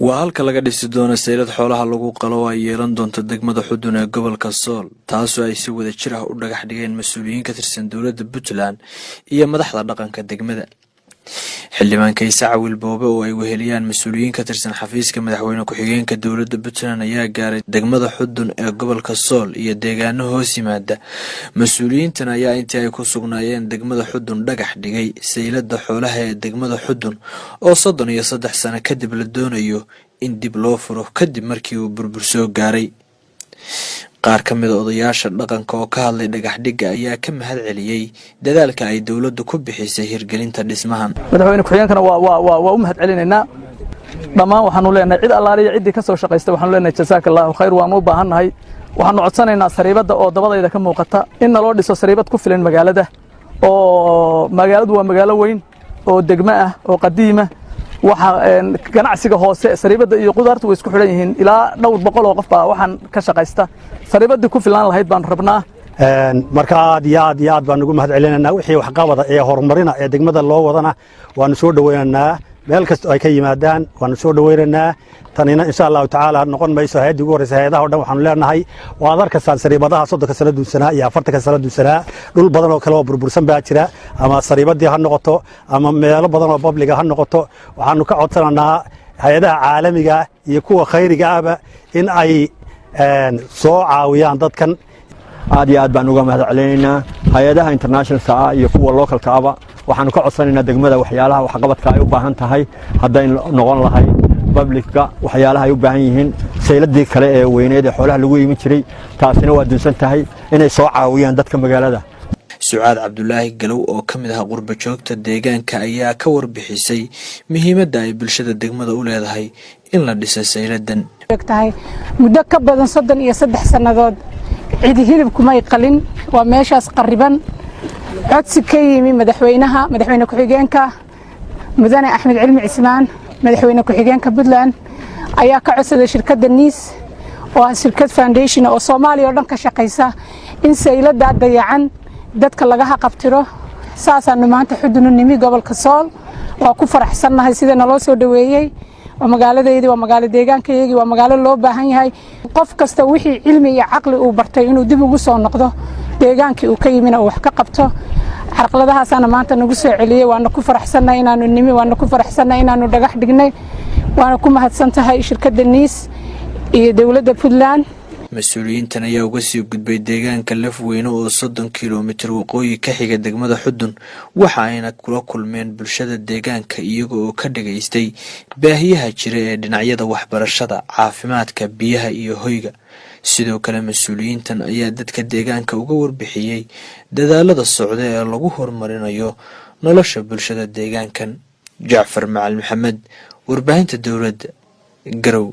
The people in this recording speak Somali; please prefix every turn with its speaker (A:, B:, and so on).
A: Waa halka laga dhisi doono saylad xoolaha lagu qalo oo ay yeelan doonto degmada Xudun ee gobolka Sool, taasoo ay si wada jir ah u dhagax dhigeen mas-uuliyiin ka tirsan dowladda Puntland iyo madaxda dhaqanka degmada. Xildhibaan Kayse Cawil Boobe oo ay weheliyaan mas-uuliyiin ka tirsan xafiiska madaxweyne ku-xigeenka dowladda Puntland ayaa gaaray degmada Xudun ee gobolka Sool iyo deegaano hoos yimaada. Mas-uuliyiintan ayaa intii ay ku sugnaayeen degmada Xudun dhagax dhigay saylada xoolaha ee degmada Xudun oo 33 sano kadib la doonayo in dib loo furo, kadib markii uu burbur soo gaaray. Qaar ka mida odayaasha dhaqanka oo ka hadlay dhagax dhigga ayaa ka mahad celiyey dadaalka ay dowladdu ku bixisay hirgelinta dhismahan.
B: Madaxweyne ku-xigeenkana waa u mahad celinaynaa. Dhammaan waxaanu leenahay, cid allaaliya ciddii ka soo shaqaystay, waxaanu leenahay jazaaka Allahu khayr. Waanu u baahannahay. Waxaanu codsanaynaa sariibadda oo dabadayda ka muuqata in naloo dhiso sariibad ku filan magaalada, oo magaaladu waa magaalo weyn oo degmo ah oo qadiima. Waxa ganacsiga hoose sariibadda iyo qudaartu way isku xidhan yihiin. Ilaa dhowr boqol oo qof baa waxaan ka shaqaysta. Sariibaddii ku filaan lahayd baanu rabnaa.
C: Marka aad iyo aad iyo aad baan ugu mahad celinaynaa. Wixii waxqabada ee horumarina ee degmada loo wadana waanu soo dhoweynaynaa. Meel kasta ay ka yimaadaan waanu soo dhoweynaynaa. Tanina, insha Allahu tacaala, noqon mayso hay-addii ugu horreysa. Hay-adaha o dhan waxaanu leenahay, waad arkaysaan sariibadaha 30-ka sano duunsanaa iyo 40-ka sano duunsanaa. Dhul badan oo kale oo burbursan baa jira, ama sariibadii ha noqoto ama meelo badan oo public-ga ha noqoto. Waxaanu ka codsanaynaa hay-adaha caalamiga iyo kuwa khayriga ahba in ay soo caawiyaan dadkan.
D: Aad iyo aad baan uga mahad celinaynaa hay-adaha internationalka ah iyo kuwa localka ahba. Waxaanu ka codsanaynaa degmada waxyaalaha waxqabadka ay u baahan tahay, hadday noqon lahayd publicka, waxyaalaha ay u baahan yihiin, sayladii kale ee weyneed ee xoolaha lagu iibin jiray, taasina waa dunsan tahay, inay soo caawiyaan dadka magaalada.
A: Sucaad Cabdulaahi Galow oo ka mid ah qurba joogta deegaanka ayaa ka warbixisay muhiimadda ay bulshada degmada u leedahay in la dhiso sayladan.
E: Tahay muddo ka badan 33 sannadood cidi hilib kumay qalin. Waa meeshaas qarriban. Codsi ka yimi madaxweynaha, madaxweyne ku-xigeenka, mudane Axmed Cilmi Cismaan, madaxweyne ku-xigeenka Puntland, ayaa ka codsaday shirkadda Niis, oo ah shirkad foundation oo Soomaaliya oo dhan ka shaqaysa, in sayladaa dayacan dadka laga haqabtiro. Saasaanu maanta Xudunu nimi, gobolka Sool. Waa ku faraxsannahay sida naloo soo dhoweeyey. Waa magaaladeydii, waa magaalo deegaankayagii, waa magaalo loo baahan yahay qof kasta wixii cilmi iyo caqli uu bartay inuu dib ugu soo noqdo deegaankii uu ka yimina uu wax ka qabto. Carqaladahaasaana maanta nagu soo celiyey. Waana ku faraxsannahay inaanu nimi, waana ku faraxsannahay inaanu dhagax dhignay, waana ku mahadsan tahay shirkadda Niis iyo dowladda Puntland.
A: Mas-uuliyiintan ayaa uga sii gudbay deegaanka Lafweyne oo 30 kilomitir waqooyi ka xiga degmada Xudun. Waxa ayna kula kulmeen bulshada deegaanka, iyaga oo ka dhagaystay baahiyaha jira ee dhinacyada waxbarashada, caafimaadka, biyaha iyo hoyga. Sidoo kale mas-uuliyiintan ayaa dadka deegaanka uga warbixiyey dadaalada socda ee lagu horumarinayo nolosha bulshada deegaankan. Jacfar Macalin Maxamed, warbaahinta dowladda, Garow.